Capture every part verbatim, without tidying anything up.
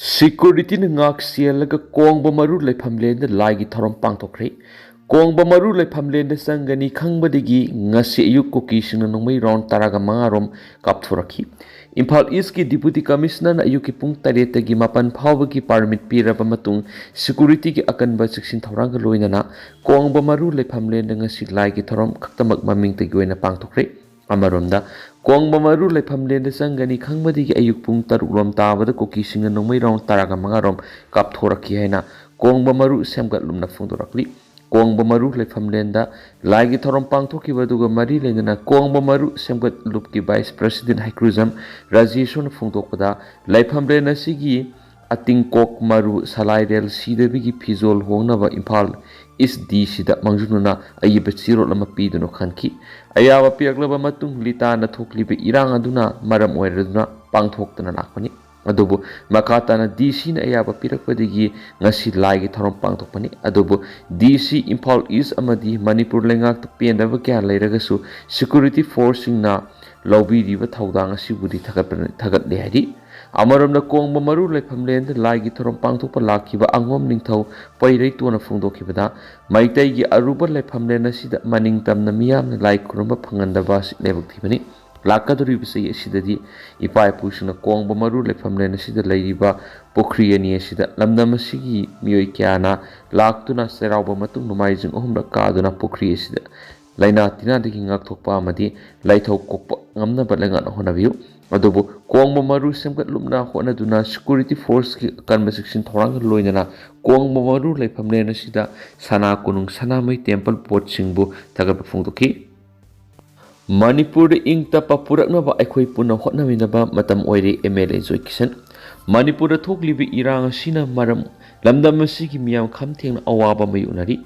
ꯁꯤꯀ꯭ꯌꯨꯔꯤꯇꯤꯅ ꯉꯥꯛ ꯁꯦꯜꯂꯒ ꯀꯣꯡꯕ ꯃꯔꯨ ꯂꯩꯐꯝꯂꯦꯟꯗ ꯂꯥꯏꯒꯤ ꯊꯧꯔꯝ ꯄꯥꯡꯊꯣꯛꯈ꯭ꯔꯦ꯫ ꯀꯣꯡꯕ ꯃꯔꯨ ꯂꯩꯐꯝꯂꯦꯟꯗ ꯆꯪꯒꯅꯤ ꯈꯪꯕꯗꯒꯤ ꯉꯁꯤ ꯑꯌꯨꯛ ꯀꯨꯀꯤꯁꯤꯡꯅ ꯅꯣꯡꯃꯩ ꯔꯥꯎꯟ ꯇꯔꯥꯒ ꯃꯉꯥ ꯔꯣꯝ ꯀꯥꯞꯊꯣꯔꯛꯈꯤ꯫ ꯏꯝꯐꯥꯜ ꯏꯁꯀꯤ ꯗꯤꯄꯨꯇꯤ ꯀꯃꯤꯁꯅꯔꯅ ꯑꯌꯨꯛꯀꯤ ꯄꯨꯡ ꯇꯔꯦꯠꯇꯒꯤ ꯃꯥꯄꯟ ꯐꯥꯎꯕꯒꯤ ꯄꯥꯔꯃꯤꯠ ꯄꯤꯔꯕ ꯃꯇꯨꯡ ꯁꯤꯀ꯭ꯌꯨꯔꯤꯇꯤꯒꯤ ꯑꯀꯟꯕ ꯆꯦꯛꯁꯤꯟ ꯊꯧꯔꯥꯡꯒ ꯂꯣꯏꯅꯅ ꯀꯣꯡꯕ ꯃꯔꯨ ꯂꯩꯐꯝꯂꯦꯟꯗ ꯉꯁꯤ ꯂꯥꯏꯒꯤ ꯊꯧꯔꯝ ꯈꯛꯇꯃꯛ ꯃꯃꯤꯡꯇꯒꯤ ꯑꯣꯏꯅ ꯄꯥꯡꯊꯣꯛꯈ꯭ꯔꯦ꯫ ꯑꯃꯔꯣꯝꯗ ꯀꯣꯡꯕ ꯃꯔꯨ ꯂꯩꯐꯝꯂꯦꯟꯗ ꯆꯪꯒꯅꯤ ꯈꯪꯕꯗꯒꯤ ꯑꯌꯨꯛ ꯄꯨꯡ ꯇꯔꯨꯛ ꯂꯣꯝ ꯇꯥꯕꯗ ꯀꯨꯀꯤꯁꯤꯡꯅ ꯅꯣꯡꯃꯩ ꯔꯥꯎꯟ ꯇꯔꯥꯒ ꯃꯉꯥ ꯔꯣꯝ ꯀꯥꯞꯊꯣꯔꯛꯈꯤ ꯍꯥꯏꯅ ꯀꯣꯡꯕ ꯃꯔꯨ ꯁꯦꯝꯒꯠꯂꯨꯞꯅ ꯐꯣꯡꯗꯣꯔꯛꯂꯤ꯫ ꯀꯣꯡꯕ ꯃꯔꯨ ꯂꯩꯐꯝꯂꯦꯟꯗ ꯂꯥꯏꯒꯤ ꯊꯧꯔꯝ ꯄꯥꯡꯊꯣꯛꯈꯤꯕ ꯑꯗꯨꯒ ꯃꯔꯤ ꯂꯩꯅꯅ ꯀꯣꯡꯕ ꯃꯔꯨ ꯁꯦꯝꯒꯠꯂꯨꯞꯀꯤ ꯚꯥꯏꯁ ꯄ꯭ꯔꯁꯤꯗꯦꯟ ꯍꯩꯀ꯭ꯔꯨꯖꯝ ꯔꯥꯖꯦꯁꯣꯔꯅ ꯐꯣꯡꯗꯣꯛꯄꯗ, ꯂꯩꯐꯝꯂꯦꯟ ꯑꯁꯤꯒꯤ ꯑꯇꯤꯡꯀꯣꯛ ꯃꯔꯨ ꯁꯂꯥꯏꯔꯦꯜ ꯁꯤꯗꯕꯤꯒꯤ ꯐꯤꯖꯣꯜ ꯍꯣꯡꯅꯕ ꯏꯝꯐꯥꯜ ꯏꯁ ꯗꯤ ꯁꯤꯗ ꯃꯥꯡꯖꯧꯅꯅ ꯑꯏꯕ ꯆꯦꯔꯣꯜ ꯑꯃ ꯄꯤꯗꯨꯅ ꯈꯟꯈꯤ꯫ ꯑꯌꯥꯕ ꯄꯤꯔꯛꯂꯕ ꯃꯇꯨꯡ ꯂꯤꯇꯥꯅ ꯊꯣꯛꯂꯤꯕ ꯏꯔꯥꯡ ꯑꯗꯨꯅ ꯃꯔꯝ ꯑꯣꯏꯔꯗꯨꯅ ꯄꯥꯡꯊꯣꯛꯇꯅ ꯂꯥꯛꯄꯅꯤ꯫ ꯑꯗꯨꯕꯨ ꯃꯈꯥ ꯇꯥꯅ ꯗꯤ ꯁꯤꯅ ꯑꯌꯥꯕ ꯄꯤꯔꯛꯄꯗꯒꯤ ꯉꯁꯤ ꯂꯥꯏꯒꯤ ꯊꯧꯔꯝ ꯄꯥꯡꯊꯣꯛꯄꯅꯤ꯫ ꯑꯗꯨꯕꯨ ꯗꯤ ꯁꯤ ꯏꯝꯐꯥꯜ ꯏꯁ ꯑꯃꯗꯤ ꯃꯅꯤꯄꯨꯔ ꯂꯩꯉꯥꯛꯇ ꯄꯦꯟꯗꯕ ꯀꯌꯥ ꯂꯩꯔꯒꯁꯨ ꯁꯤꯀ꯭ꯌꯨꯔꯤꯇꯤ ꯐꯣꯔꯁꯁꯤꯡꯅ ꯂꯧꯕꯤꯔꯤꯕ ꯊꯧꯗꯥꯡ ꯑꯁꯤꯕꯨꯗꯤ ꯊꯥꯒꯠꯄ-, ꯊꯥꯒꯠꯂꯦ ꯍꯥꯏꯔꯤ꯫ ꯑꯃꯔꯣꯝꯗ ꯀꯣꯡꯕ ꯃꯔꯨ ꯂꯩꯐꯝꯂꯦꯟꯗ ꯂꯥꯏꯒꯤ ꯊꯧꯔꯝ ꯄꯥꯡꯊꯣꯛꯄ ꯂꯥꯛꯈꯤꯕ ꯑꯉꯣꯝ ꯅꯤꯡꯊꯧ ꯄꯩꯔꯩꯇꯣꯟꯅ ꯐꯣꯡꯗꯣꯛꯈꯤꯕꯗ, ꯃꯩꯇꯩꯒꯤ ꯑꯔꯨꯕ ꯂꯩꯐꯝꯂꯦꯟ ꯑꯁꯤꯗ ꯃꯅꯤꯡ ꯇꯝꯅ ꯃꯤꯌꯥꯝꯅ ꯂꯥꯏ ꯈꯨꯔꯨꯝꯕ ꯐꯪꯍꯟꯗꯕ ꯑꯁꯤ ꯂꯥꯏꯕꯛ ꯊꯤꯕꯅꯤ꯫ ꯂꯥꯛꯀꯗꯧꯔꯤꯕ ꯆꯍꯤ ꯑꯁꯤꯗꯗꯤ ꯏꯄꯥ ꯏꯄꯨꯁꯤꯡꯅ ꯀꯣꯡꯕ ꯃꯔꯨ ꯂꯩꯐꯝꯂꯦꯟ ꯑꯁꯤꯗ ꯂꯩꯔꯤꯕ ꯄꯨꯈ꯭ꯔꯤ ꯑꯅꯤ ꯑꯁꯤꯗ ꯂꯝꯗꯝ ꯑꯁꯤꯒꯤ ꯃꯤꯑꯣꯏ ꯀꯌꯥꯅ ꯂꯥꯛꯇꯨꯅ ꯆꯩꯔꯥꯎꯕ ꯃꯇꯨꯡ ꯅꯣꯡꯃꯥꯏꯖꯤꯡ ꯑꯍꯨꯝꯂꯛ ꯀꯥꯗꯨꯅ ꯄꯨꯈ꯭ꯔꯤ ꯑꯁꯤꯗ ꯂꯥꯏꯅꯥ ꯇꯤꯟꯅꯥꯗꯒꯤ ꯉꯥꯛꯊꯣꯛꯄ ꯑꯃꯗꯤ ꯂꯥꯏꯊꯧ ꯀꯣꯛꯄ ꯉꯝꯅꯕ ꯂꯩꯉꯥꯛꯅ ꯍꯣꯠꯅꯕꯤꯌꯨ꯫ ꯑꯗꯨꯕꯨ ꯀꯣꯡꯕ ꯃꯔꯨ ꯁꯦꯝꯒꯠꯂꯨꯞꯅ ꯍꯣꯠꯅꯗꯨꯅ ꯁꯤꯀ꯭ꯌꯨꯔꯤꯇꯤ ꯐꯣꯔꯁꯀꯤ ꯑꯀꯟꯕ ꯆꯦꯛꯁꯤꯟ ꯊꯧꯔꯥꯡꯒ ꯂꯣꯏꯅꯅ ꯀꯣꯡꯕ ꯃꯔꯨ ꯂꯩꯐꯝꯂꯦꯟ ꯑꯁꯤꯗ ꯁꯅꯥ ꯀꯣꯅꯨꯡ ꯁꯅꯥꯃꯍꯤ ꯇꯦꯝꯄꯜ ꯕꯣꯔꯗꯁꯤꯡꯕꯨ ꯊꯥꯒꯠꯄ ꯐꯣꯡꯗꯣꯛꯈꯤ꯫ ꯃꯅꯤꯄꯨꯔꯗ ꯏꯪ ꯇꯞꯄ ꯄꯨꯔꯛꯅꯕ ꯑꯩꯈꯣꯏ ꯄꯨꯟꯅ ꯍꯣꯠꯅꯃꯤꯟꯅꯕ ꯃꯇꯝ ꯑꯣꯏꯔꯦ, ꯑꯦꯝ ꯑꯦꯜ ꯑꯦ ꯖꯣꯏ ꯀꯤꯁꯟ꯫ ꯃꯅꯤꯄꯨꯔꯗ ꯊꯣꯛꯂꯤꯕ ꯏꯔꯥꯡ ꯑꯁꯤꯅ ꯃꯔꯝ ꯂꯝꯗꯝ ꯑꯁꯤꯒꯤ ꯃꯤꯌꯥꯝ ꯈꯝ ꯊꯦꯡꯅ ꯑꯋꯥꯕ ꯃꯥꯌꯣꯛꯅꯔꯤ꯫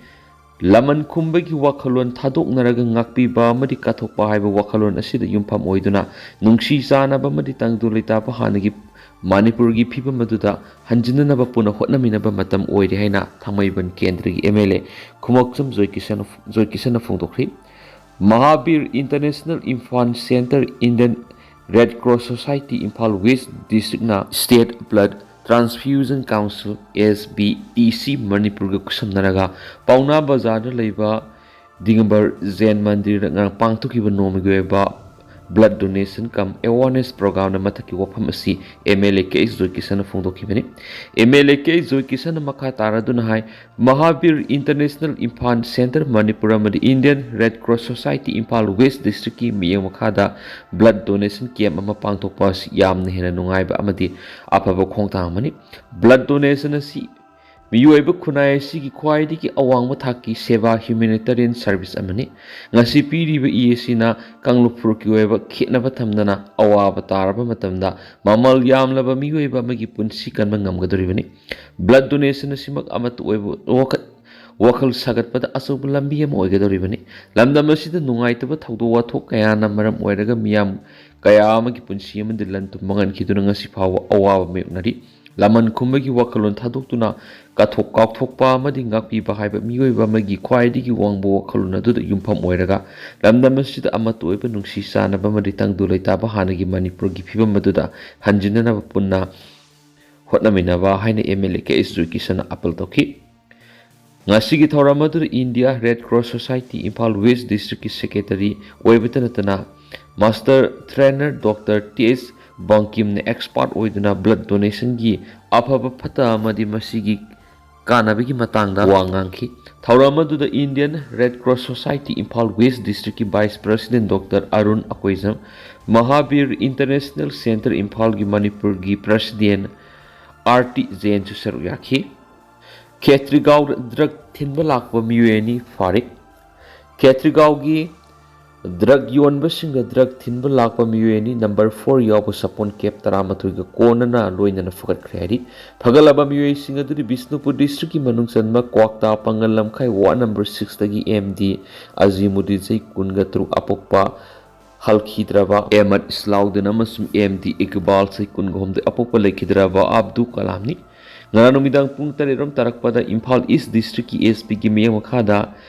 ꯂꯃꯟ ꯈꯨꯝꯕꯒꯤ ꯋꯥꯈꯜꯂꯣꯟ ꯊꯥꯗꯣꯛꯅꯔꯒ ꯉꯥꯛꯄꯤꯕ ꯑꯃꯗꯤ ꯀꯠꯊꯣꯛꯄ ꯍꯥꯏꯕ ꯋꯥꯈꯜꯂꯣꯟ ꯑꯁꯤꯗ ꯌꯨꯝꯐꯝ ꯑꯣꯏꯗꯨꯅ ꯅꯨꯡꯁꯤ ꯆꯥꯟꯅꯕ ꯑꯃꯗꯤ ꯇꯪꯗꯨ ꯂꯩꯇꯥꯕ ꯍꯥꯟꯅꯒꯤ ꯃꯅꯤꯄꯨꯔꯒꯤ ꯐꯤꯕꯝ ꯑꯗꯨꯗ ꯍꯟꯖꯤꯟꯅꯅꯕ ꯄꯨꯟꯅ ꯍꯣꯠꯅꯃꯤꯟꯅꯕ ꯃꯇꯝ ꯑꯣꯏꯔꯦ ꯍꯥꯏꯅ ꯊꯥꯡꯃꯩꯕꯟ ꯀꯦꯟꯗ꯭ꯔꯒꯤ M L A Khumukcham Joy Kishan, Joy ꯀꯤꯁꯟꯅ ꯐꯣꯡꯗꯣꯛꯈ꯭ꯔꯤ꯫ Mahabir international Imphal centre Indian red cross society Imphal west ꯗꯤꯁꯇ꯭ꯔꯤꯛꯅ state blood Transfusion Council, S B T C, ꯃꯅꯤꯄꯨꯔꯒ ꯈꯨꯠꯁꯝꯅꯔꯒ ꯄꯥꯎꯅꯥ ꯕꯖꯥꯔꯗ ꯂꯩꯕ ꯗꯤꯒꯝꯕꯔ ꯖꯦꯟ ꯃꯟꯗꯤꯔꯗ ꯉꯔꯥꯡ ꯄꯥꯡꯊꯣꯛꯈꯤꯕ ꯅꯣꯡꯃꯒꯤ ꯑꯣꯏꯕ blood donation cum awareness programꯗ ꯃꯊꯛꯀꯤ ꯋꯥꯐꯝ ꯑꯁꯤ M L A K H ꯖꯣꯏꯀꯤꯁꯟꯅ ꯐꯣꯡꯗꯣꯛꯈꯤꯕꯅꯤ꯫ M L A K H ꯖꯣꯏꯀꯤꯁꯟꯅ ꯃꯈꯥ ꯇꯥꯔꯗꯨꯅ ꯍꯥꯏ, Mahavir International Imphal Centre Manipur ꯑꯃꯗꯤ Indian Red Cross Society Imphal West Districtꯀꯤ ꯃꯤꯠꯌꯦꯡ ꯃꯈꯥꯗ blood donation camp ꯑꯃ ꯄꯥꯡꯊꯣꯛꯄ ꯑꯁꯤ ꯌꯥꯝꯅ ꯍꯦꯟꯅ ꯅꯨꯡꯉꯥꯏꯕ ꯑꯃꯗꯤ ꯑꯐꯕ ꯈꯣꯡꯊꯥꯡ ꯑꯃꯅꯤ꯫ Blood donation ꯑꯁꯤ ꯃꯤꯑꯣꯏꯕ ꯈꯨꯟꯅꯥꯏ ꯑꯁꯤꯒꯤ ꯈ꯭ꯋꯥꯏꯗꯒꯤ ꯑꯋꯥꯡꯕ ꯊꯥꯛꯀꯤ ꯁꯦꯕꯥ, humanitarian service ꯑꯃꯅꯤ꯫ ꯉꯁꯤ ꯄꯤꯔꯤꯕ ꯏ ꯑꯁꯤꯅ ꯀꯥꯡꯂꯨꯞ ꯐꯨꯔꯨꯞꯀꯤ ꯑꯣꯏꯕ ꯈꯦꯠꯅꯕ ꯊꯝꯗꯅ ꯑꯋꯥꯕ ꯇꯥꯔꯕ ꯃꯇꯝꯗ ꯃꯃꯜ ꯌꯥꯝꯂꯕ ꯃꯤꯑꯣꯏꯕ ꯑꯃꯒꯤ ꯄꯨꯟꯁꯤ ꯀꯟꯕ ꯉꯝꯒꯗꯧꯔꯤꯕꯅꯤ꯫ Blood donation ꯑꯁꯤꯃꯛ ꯑꯃꯠꯇ ꯑꯣꯏꯕ ꯋꯥꯈꯜ, ꯋꯥꯈꯜ ꯁꯥꯒꯠꯄꯗ ꯑꯆꯧꯕ ꯂꯝꯕꯤ ꯑꯃ ꯑꯣꯏꯒꯗꯧꯔꯤꯕꯅꯤ꯫ ꯂꯝꯗꯝ ꯑꯁꯤꯗ ꯅꯨꯡꯉꯥꯏꯇꯕ ꯊꯧꯗꯣꯛ ꯋꯥꯊꯣꯛ ꯀꯌꯥꯅ ꯃꯔꯝ ꯑꯣꯏꯔꯒ ꯃꯤꯌꯥꯝ ꯀꯌꯥ ꯑꯃꯒꯤ ꯄꯨꯟꯁꯤ ꯑꯃꯗꯤ ꯂꯟ ꯊꯨꯝ ꯃꯥꯡꯍꯟꯈꯤꯗꯨꯅ ꯉꯁꯤ ꯐꯥꯎꯕ ꯑꯋꯥꯕ ꯃꯥꯌꯣꯛꯅꯔꯤ꯫ ꯂꯃꯟ ꯈꯨꯝꯕꯒꯤ ꯋꯥꯈꯜꯂꯣꯟ ꯊꯥꯗꯣꯛꯇꯨꯅ ꯀꯠꯊꯣꯛ ꯀꯥꯎꯊꯣꯛꯄ ꯑꯃꯗꯤ ꯉꯥꯛꯄꯤꯕ ꯍꯥꯏꯕ ꯃꯤꯑꯣꯏꯕ ꯑꯃꯒꯤ ꯈ꯭ꯋꯥꯏꯗꯒꯤ ꯋꯥꯡꯕ ꯋꯥꯈꯜꯂꯣꯟ ꯑꯗꯨꯗ ꯌꯨꯝꯐꯝ ꯑꯣꯏꯔꯒ ꯂꯝꯗꯝ ꯑꯁꯤꯗ ꯑꯃꯠꯇ ꯑꯣꯏꯕ ꯅꯨꯡꯁꯤ ꯆꯥꯟꯅꯕ ꯑꯃꯗꯤ ꯇꯪꯗꯨ ꯂꯩꯇꯥꯕ ꯍꯥꯟꯅꯒꯤ ꯃꯅꯤꯄꯨꯔꯒꯤ ꯐꯤꯕꯝ ꯑꯗꯨꯗ ꯍꯟꯖꯤꯟꯅꯅꯕ ꯄꯨꯟꯅ ꯍꯣꯠꯅꯃꯤꯟꯅꯕ ꯍꯥꯏꯅ M L A K H ꯖꯣꯏꯀꯤꯁꯟꯅ ꯑꯥꯄꯤꯜ ꯇꯧꯈꯤ꯫ ꯉꯁꯤꯒꯤ ꯊꯧꯔꯝ ꯑꯗꯨꯗ India Red Cross Society Imphal West Districtꯀꯤ secretary ꯑꯣꯏꯕꯇ ꯅꯠꯇꯅ master trainer Doctor T S ꯕꯪꯀꯤꯝꯅ expert ꯑꯣꯏꯗꯨꯅ blood donationꯒꯤ ꯑꯐꯕ ꯐꯠꯇ ꯑꯃꯗꯤ ꯃꯁꯤꯒꯤ ꯀꯥꯟꯅꯕꯒꯤ ꯃꯇꯥꯡꯗ ꯋꯥ ꯉꯥꯡꯈꯤ꯫ ꯊꯧꯔꯝ ꯑꯗꯨꯗ Indian Red Cross Society Imphal West Districtꯀꯤ vice president Doctor Arun Akoijam, Mahavir International Centre ꯏꯝꯐꯥꯜꯒꯤ ꯃꯅꯤꯄꯨꯔꯒꯤ president ꯑꯥꯔ ꯇꯤ ꯖꯦꯟꯁꯨ ꯁꯔꯨꯛ ꯌꯥꯈꯤ꯫ ꯈꯦꯇ꯭ꯔꯤꯒꯥꯎꯗ drug ꯊꯤꯟꯕ ꯂꯥꯛꯄ ꯃꯤꯑꯣꯏ ꯑꯅꯤ ꯐꯥꯔꯦ꯫ ꯈꯦꯇ꯭ꯔꯤꯒꯥꯎꯒꯤ drug ꯌꯣꯟꯕꯁꯤꯡꯗ drug ꯊꯤꯟꯕ ꯂꯥꯛꯄ ꯃꯤꯑꯣꯏ ꯑꯅꯤ number four ꯌꯥꯎꯕ ꯁꯥꯄꯣꯟ cab ꯇꯔꯥꯃꯥꯊꯣꯏꯒ ꯀꯣꯟꯅꯅ ꯂꯣꯏꯅꯅ ꯐꯒꯠꯈ꯭ꯔꯦ ꯍꯥꯏꯔꯤ꯫ ꯐꯒꯠꯂꯕ ꯃꯤꯑꯣꯏꯁꯤꯡ ꯑꯗꯨꯗꯤ ꯕꯤꯁꯅꯨꯄꯨꯔ districtꯀꯤ ꯃꯅꯨꯡ ꯆꯟꯕ ꯀ꯭ꯋꯥꯛꯇꯥ ꯄꯥꯡꯒꯜ ꯂꯝꯈꯥꯏ ward number sixꯇꯒꯤ M D ꯑꯖꯤꯃꯨꯗꯤ ꯆꯍꯤ ꯀꯨꯟꯒ ꯇꯔꯨꯛ ꯑꯄꯣꯛꯄ ꯍꯜꯈꯤꯗ꯭ꯔꯕ ꯑꯦꯃꯠ ꯏꯁꯂꯥꯎꯗꯤꯟ ꯑꯃꯁꯨꯡ M D ꯏꯛꯕꯥꯜ ꯆꯍꯤ ꯀꯨꯟꯒ ꯍꯨꯝꯗꯣꯏ ꯑꯄꯣꯛꯄ ꯂꯩꯈꯤꯗ꯭ꯔꯕ ꯑꯕꯗꯨ ꯀꯂꯥꯝꯅꯤ꯫ ꯉꯔꯥꯡ ꯅꯨꯃꯤꯗꯥꯡ ꯄꯨꯡ ꯇꯔꯦꯠ ꯔꯣꯝ ꯇꯥꯔꯛꯄꯗ ꯏꯝꯐꯥꯜ East districtꯀꯤ S Pꯒꯤ ꯃꯤꯠꯌꯦꯡ ꯃꯈꯥꯗ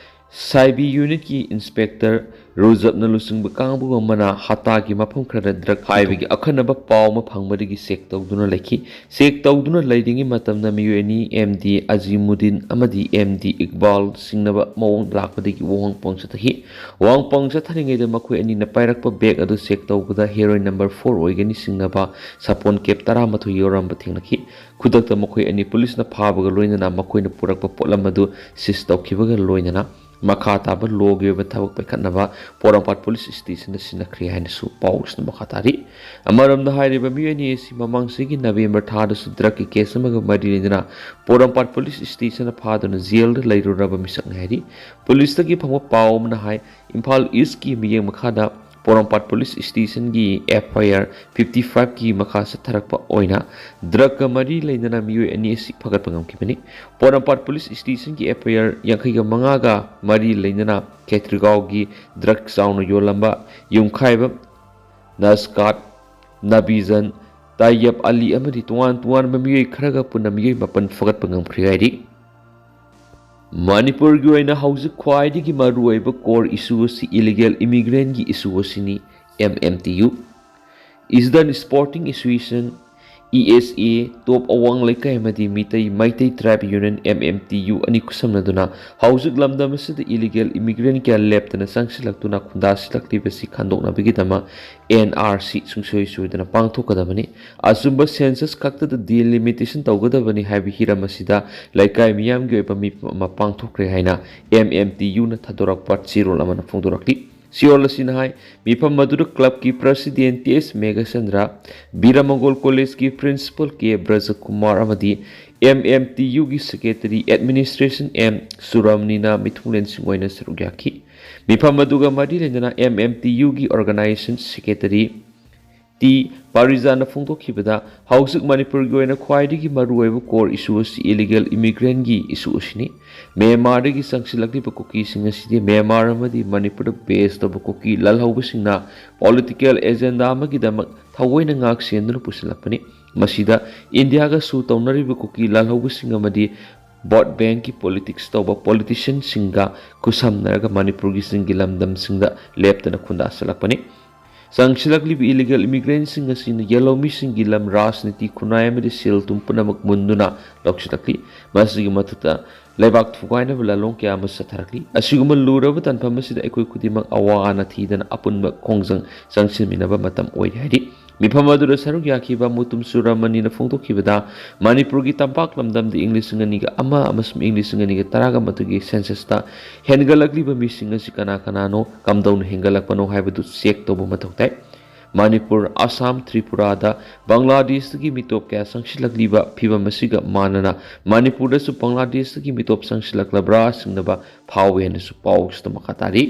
ꯁꯥꯏꯕꯤ ꯌꯨꯅꯤꯠꯀꯤ ꯏꯟꯁꯄꯦꯛꯇꯔ ꯔꯨꯖꯕꯅ ꯂꯨꯆꯤꯡꯕ ꯀꯥꯡꯕꯨ ꯑꯃꯅ ꯍꯇꯥꯒꯤ ꯃꯐꯝ ꯈꯔꯗ ꯗ꯭ꯔꯒ ꯍꯥꯏꯕꯒꯤ ꯑꯈꯟꯅꯕ ꯄꯥꯎ ꯑꯃ ꯐꯪꯕꯗꯒꯤ ꯆꯦꯛ ꯇꯧꯗꯨꯅ ꯂꯩꯈꯤ꯫ ꯆꯦꯛ ꯇꯧꯗꯨꯅ ꯂꯩꯔꯤꯉꯩ ꯃꯇꯝꯗ ꯃꯤꯑꯣꯏ ꯑꯅꯤ ꯑꯦꯝ ꯗꯤ ꯑꯖꯤꯃꯨꯗꯤꯟ ꯑꯃꯗꯤ ꯑꯦꯝ ꯗꯤ ꯏꯛꯕꯥꯜ ꯁꯤꯡꯅꯕ ꯃꯑꯣꯡ ꯂꯥꯛꯄꯗꯒꯤ ꯋꯥꯍꯪ ꯄꯥꯎ ꯆꯠꯊꯈꯤ꯫ ꯋꯥꯍꯪ ꯄꯥꯎ ꯆꯠꯊꯔꯤꯉꯩꯗ ꯃꯈꯣꯏ ꯑꯅꯤꯅ ꯄꯥꯏꯔꯛꯄ ꯕꯦꯒ ꯑꯗꯨ ꯆꯦꯛ ꯇꯧꯕꯗ ꯍꯦꯔꯣꯏꯟ ꯅꯝꯕꯔ ꯐꯣꯔ ꯑꯣꯏꯒꯅꯤ ꯁꯤꯡꯅꯕ ꯁꯥꯄꯣꯟ ꯀꯦꯞ ꯇꯔꯥꯃꯥꯊꯣꯏ ꯌꯥꯎꯔꯝꯕ ꯊꯦꯡꯅꯈꯤ꯫ ꯈꯨꯗꯛꯇ ꯃꯈꯣꯏ ꯑꯅꯤ ꯄꯨꯂꯤꯁꯅ ꯐꯥꯕꯒ ꯂꯣꯏꯅꯅ ꯃꯈꯣꯏꯅ ꯄꯨꯔꯛꯄ ꯄꯣꯠꯂꯝ ꯑꯗꯨ ꯁꯤꯖ ꯇꯧꯈꯤꯕꯒ ꯂꯣꯏꯅꯅ ꯃꯈꯥ ꯇꯥꯕ ꯂꯣꯒꯤ ꯑꯣꯏꯕ ꯊꯕꯛ ꯄꯥꯏꯈꯠꯅꯕ ꯄꯣꯔꯣꯝꯄꯥꯠ ꯄꯨꯂꯤꯁ ꯁ꯭ꯇꯦꯁꯟꯗ ꯁꯤꯟꯅꯈ꯭ꯔꯦ ꯍꯥꯏꯅꯁꯨ ꯄꯥꯎꯁꯤꯅ ꯃꯈꯥ ꯇꯥꯔꯤ꯫ ꯑꯃꯔꯣꯝꯗ ꯍꯥꯏꯔꯤꯕ ꯃꯤꯑꯣꯏ ꯑꯅꯤ ꯑꯁꯤ ꯃꯃꯥꯡ ꯆꯍꯤꯒꯤ ꯅꯕꯦꯝꯕꯔ ꯊꯥꯗꯁꯨ ꯗ꯭ꯔꯒꯀꯤ ꯀꯦꯁ ꯑꯃꯒ ꯃꯔꯤ ꯂꯩꯅꯅ ꯄꯣꯔꯣꯝꯄꯥꯠ ꯄꯨꯂꯤꯁ ꯁ꯭ꯇꯦꯁꯟꯗ ꯐꯥꯗꯨꯅ ꯖꯦꯜꯗ ꯂꯩꯔꯨꯔꯕ ꯃꯤꯁꯛꯅꯤ ꯍꯥꯏꯔꯤ꯫ ꯄꯨꯂꯤꯁꯇꯒꯤ ꯐꯪꯕ ꯄꯥꯎ ꯑꯃꯅ ꯍꯥꯏ, ꯏꯝꯐꯥꯜ ꯏꯁꯀꯤ ꯃꯤꯠꯌꯦꯡ ꯃꯈꯥꯗ ꯄꯣꯔꯣꯝꯄꯥꯠ ꯄꯨꯂꯤꯁ ꯁ꯭ꯇꯦꯁꯟꯒꯤ ꯑꯦꯐ ꯑꯥꯏ ꯑꯥꯔ ꯐꯤꯐꯇꯤ ꯐꯥꯏꯚꯀꯤ ꯃꯈꯥ ꯆꯠꯊꯔꯛꯄ ꯑꯣꯏꯅ ꯗ꯭ꯔꯒꯀ ꯃꯔꯤ ꯂꯩꯅꯅ ꯃꯤꯑꯣꯏ ꯑꯅꯤ ꯑꯁꯤ ꯐꯒꯠꯄ ꯉꯝꯈꯤꯕꯅꯤ꯫ ꯄꯣꯔꯣꯝꯄꯥꯠ ꯄꯨꯂꯤꯁ ꯁ꯭ꯇꯦꯁꯟꯒꯤ ꯑꯦꯐ ꯑꯥꯏ ꯑꯥꯔ ꯌꯥꯡꯈꯩꯒ ꯃꯉꯥꯒ ꯃꯔꯤ ꯂꯩꯅꯅ ꯈꯦꯇ꯭ꯔꯤꯒꯥꯎꯒꯤ ꯗ꯭ꯔꯒ ꯆꯥꯎꯅ ꯌꯣꯜꯂꯝꯕ ꯌꯨꯝꯈꯥꯏꯕ ꯅꯁꯀꯥꯠ, ꯅꯕꯤꯖꯟ, ꯇꯥꯏꯌꯕ ꯑꯂꯤ ꯑꯃꯗꯤ ꯇꯣꯉꯥꯟ ꯇꯣꯉꯥꯟꯕ ꯃꯤꯑꯣꯏ ꯈꯔꯒ ꯄꯨꯟꯅ ꯃꯤꯑꯣꯏ ꯃꯥꯄꯟ ꯐꯒꯠꯄ ꯉꯝꯈ꯭ꯔꯦ ꯍꯥꯏꯔꯤ꯫ ꯃꯅꯤꯄꯨꯔꯒꯤ ꯑꯣꯏꯅ ꯍꯧꯖꯤꯛ ꯈ꯭ꯋꯥꯏꯗꯒꯤ ꯃꯔꯨꯑꯣꯏꯕ core issue ꯑꯁꯤ illegal immigrantꯀꯤ issue ꯑꯁꯤꯅꯤ꯫ M M T U, Eastern Sporting Association, E S A, top ꯑꯋꯥꯡ ꯂꯩꯀꯥꯏ ꯑꯃꯗꯤ Mitei, Meitei Tribe Union, M M T U ꯑꯅꯤ ꯈꯨꯠꯁꯝꯅꯗꯨꯅ ꯍꯧꯖꯤꯛ ꯂꯝꯗꯝ ꯑꯁꯤꯗ illegal immigrant ꯀꯌꯥ ꯂꯦꯞꯇꯅ ꯆꯪꯁꯤꯜꯂꯛꯇꯨꯅ ꯈꯨꯟꯗꯥꯁꯤꯜꯂꯛꯂꯤꯕꯁꯤ ꯈꯟꯗꯣꯛꯅꯕꯒꯤꯗꯃꯛ ꯑꯦꯟ ꯑꯥꯔ ꯁꯤ ꯁꯨꯡꯁꯣꯏ ꯁꯣꯏꯗꯅ ꯄꯥꯡꯊꯣꯛꯀꯗꯕꯅꯤ꯫ ꯑꯆꯨꯝꯕ census ꯈꯛꯇꯗ delimitation ꯇꯧꯒꯗꯕꯅꯤ ꯍꯥꯏꯕ ꯍꯤꯔꯝ ꯑꯁꯤꯗ ꯂꯩꯀꯥꯏ ꯃꯤꯌꯥꯝꯒꯤ ꯑꯣꯏꯕ ꯃꯤꯐꯝ ꯑꯃ ꯄꯥꯡꯊꯣꯛꯈ꯭ꯔꯦ ꯍꯥꯏꯅ ꯑꯦꯝ ꯑꯦꯝ ꯇꯤ ꯌꯨꯅ ꯊꯥꯗꯣꯔꯛꯄ ꯆꯦꯔꯣꯜ ꯑꯃꯅ ꯐꯣꯡꯗꯣꯔꯛꯂꯤ꯫ ꯆꯦꯔꯣꯜ ꯑꯁꯤꯅ ꯍꯥꯏ, ꯃꯤꯐꯝ ꯑꯗꯨꯗ clubꯀꯤ president ꯇꯤ ꯑꯦꯁ ꯃꯦꯘꯆꯟꯗ꯭ꯔ, ꯕꯤꯔꯃꯒꯣꯜ collegeꯀꯤ principal ꯀꯦ ꯕ꯭ꯔꯖꯀꯨꯃꯥꯔ ꯑꯃꯗꯤ ꯑꯦꯝ ꯑꯦꯝ ꯇꯤ ꯌꯨꯒꯤ secretary administration ꯑꯦꯝ ꯁꯨꯔꯝꯅꯤꯅ ꯃꯤꯊꯨꯡꯂꯦꯟꯁꯤꯡ ꯑꯣꯏꯅ ꯁꯔꯨꯛ ꯌꯥꯈꯤ꯫ ꯃꯤꯐꯝ ꯑꯗꯨꯒ ꯃꯔꯤ ꯂꯩꯅꯅ ꯑꯦꯝ ꯑꯦꯝ ꯇꯤ ꯌꯨꯒꯤ organization secretary ꯇꯤ ꯄꯥꯔꯤꯖꯥꯅ ꯐꯣꯡꯗꯣꯛꯈꯤꯕꯗ, ꯍꯧꯖꯤꯛ ꯃꯅꯤꯄꯨꯔꯒꯤ ꯑꯣꯏꯅ ꯈ꯭ꯋꯥꯏꯗꯒꯤ ꯃꯔꯨꯑꯣꯏꯕ core issue ꯑꯁꯤ illegal immigrantꯀꯤ issue ꯑꯁꯤꯅꯤ꯫ ꯃ꯭ꯌꯥꯟꯃꯥꯔꯗꯒꯤ ꯆꯪꯁꯤꯜꯂꯛꯂꯤꯕ ꯀꯨꯀꯤꯁꯤꯡ ꯑꯁꯤꯗꯤ ꯃ꯭ꯌꯥꯟꯃꯥꯔ ꯑꯃꯗꯤ ꯃꯅꯤꯄꯨꯔꯗ base ꯇꯧꯕ ꯀꯨꯀꯤ ꯂꯥꯜꯍꯧꯕꯁꯤꯡꯅ political agenda ꯑꯃꯒꯤꯗꯃꯛ ꯊꯑꯣꯏꯅ ꯉꯥꯛ ꯁꯦꯟꯗꯨꯅ ꯄꯨꯁꯤꯜꯂꯛꯄꯅꯤ꯫ ꯃꯁꯤꯗ ꯏꯟꯗꯤꯌꯥꯒ ꯁꯨ ꯇꯧꯅꯔꯤꯕ ꯀꯨꯀꯤ ꯂꯥꯜꯍꯧꯕꯁꯤꯡ ꯑꯃꯗꯤ ꯚꯣꯠ ꯕꯦꯡꯀꯤ ꯄꯣꯂꯤꯇꯤꯛꯁ ꯇꯧꯕ ꯄꯣꯂꯤꯇꯤꯁꯤꯌꯟꯁꯤꯡꯒ ꯈꯨꯠꯁꯝꯅꯔꯒ ꯃꯅꯤꯄꯨꯔꯒꯤ ꯆꯤꯡꯒꯤ ꯂꯝꯗꯝꯁꯤꯡꯗ ꯂꯦꯞꯇꯅ ꯈꯨꯟꯗꯥꯁꯤꯜꯂꯛꯄꯅꯤ꯫ ꯆꯪꯁꯤꯜꯂꯛꯂꯤꯕ ꯏꯂꯤꯒꯦꯜ ꯏꯃꯤꯒ꯭ꯔꯦꯟꯁꯤꯡ ꯑꯁꯤꯅ ꯌꯦꯜꯍꯧꯃꯤꯁꯤꯡꯒꯤ ꯂꯝ, ꯔꯥꯖꯅꯤꯇꯤ, ꯈꯨꯟꯅꯥꯏ ꯑꯃꯗꯤ ꯁꯦꯜ ꯊꯨꯝ ꯄꯨꯝꯅꯃꯛ ꯃꯨꯟꯗꯨꯅ ꯂꯧꯁꯤꯜꯂꯛꯂꯤ꯫ ꯃꯁꯤꯒꯤ ꯃꯊꯛꯇ ꯂꯩꯕꯥꯛ ꯊꯨꯒꯥꯏꯅꯕ ꯂꯥꯂꯣꯡ ꯀꯌꯥ ꯑꯃ ꯆꯠꯊꯔꯛꯂꯤ꯫ ꯑꯁꯤꯒꯨꯝꯕ ꯂꯨꯔꯕ ꯇꯥꯟꯐꯝ ꯑꯁꯤꯗ ꯑꯩꯈꯣꯏ ꯈꯨꯗꯤꯡꯃꯛ ꯑꯋꯥ ꯑꯅꯥ ꯊꯤꯗꯅ ꯑꯄꯨꯟꯕ ꯈꯣꯡꯖꯪ ꯆꯪꯁꯤꯟꯃꯤꯟꯅꯕ ꯃꯇꯝ ꯑꯣꯏꯔꯦ ꯍꯥꯏꯔꯤ꯫ ꯃꯤꯐꯝ ꯑꯗꯨꯗ ꯁꯔꯨꯛ ꯌꯥꯈꯤꯕ ꯃꯨꯇꯨꯝ ꯆꯨꯔꯥꯃꯅꯤꯅ ꯐꯣꯡꯗꯣꯛꯈꯤꯕꯗ, ꯃꯅꯤꯄꯨꯔꯒꯤ ꯇꯝꯄꯥꯛ ꯂꯝꯗꯝꯗ ꯏꯪ ꯂꯤꯁꯤꯡ ꯑꯅꯤꯒ ꯑꯃ ꯑꯃꯁꯨꯡ ꯏꯪ ꯂꯤꯁꯤꯡ ꯑꯅꯤꯒ ꯇꯔꯥꯒ ꯃꯥꯊꯣꯏꯒꯤ ꯁꯦꯟꯁꯁꯇ ꯍꯦꯟꯒꯠꯂꯛꯂꯤꯕ ꯃꯤꯁꯤꯡ ꯑꯁꯤ ꯀꯅꯥ ꯀꯅꯥꯅꯣ, ꯀꯝꯗꯧꯅ ꯍꯦꯟꯒꯠꯂꯛꯄꯅꯣ ꯍꯥꯏꯕꯗꯨ ꯆꯦꯛ ꯇꯧꯕ ꯃꯊꯧ ꯇꯥꯏ꯫ ꯃꯅꯤꯄꯨꯔ, ꯑꯁꯥꯝ, ꯇ꯭ꯔꯤꯄꯨꯔꯥꯗ ꯕꯪꯒ꯭ꯂꯥꯗꯦꯁꯇꯒꯤ ꯃꯤꯇꯣꯞ ꯀꯌꯥ ꯆꯪꯁꯤꯜꯂꯛꯂꯤꯕ ꯐꯤꯕꯝ ꯑꯁꯤꯒ ꯃꯥꯟꯅꯅ ꯃꯅꯤꯄꯨꯔꯗꯁꯨ ꯕꯪꯒ꯭ꯂꯥꯗꯦꯁꯇꯒꯤ ꯃꯤꯇꯣꯞ ꯆꯪꯁꯤꯜꯂꯛꯂꯕ꯭ꯔꯥ ꯆꯤꯡꯅꯕ ꯐꯥꯎꯏ ꯍꯥꯏꯅꯁꯨ ꯄꯥꯎ ꯑꯁꯤꯗ ꯃꯈꯥ ꯇꯥꯔꯤ꯫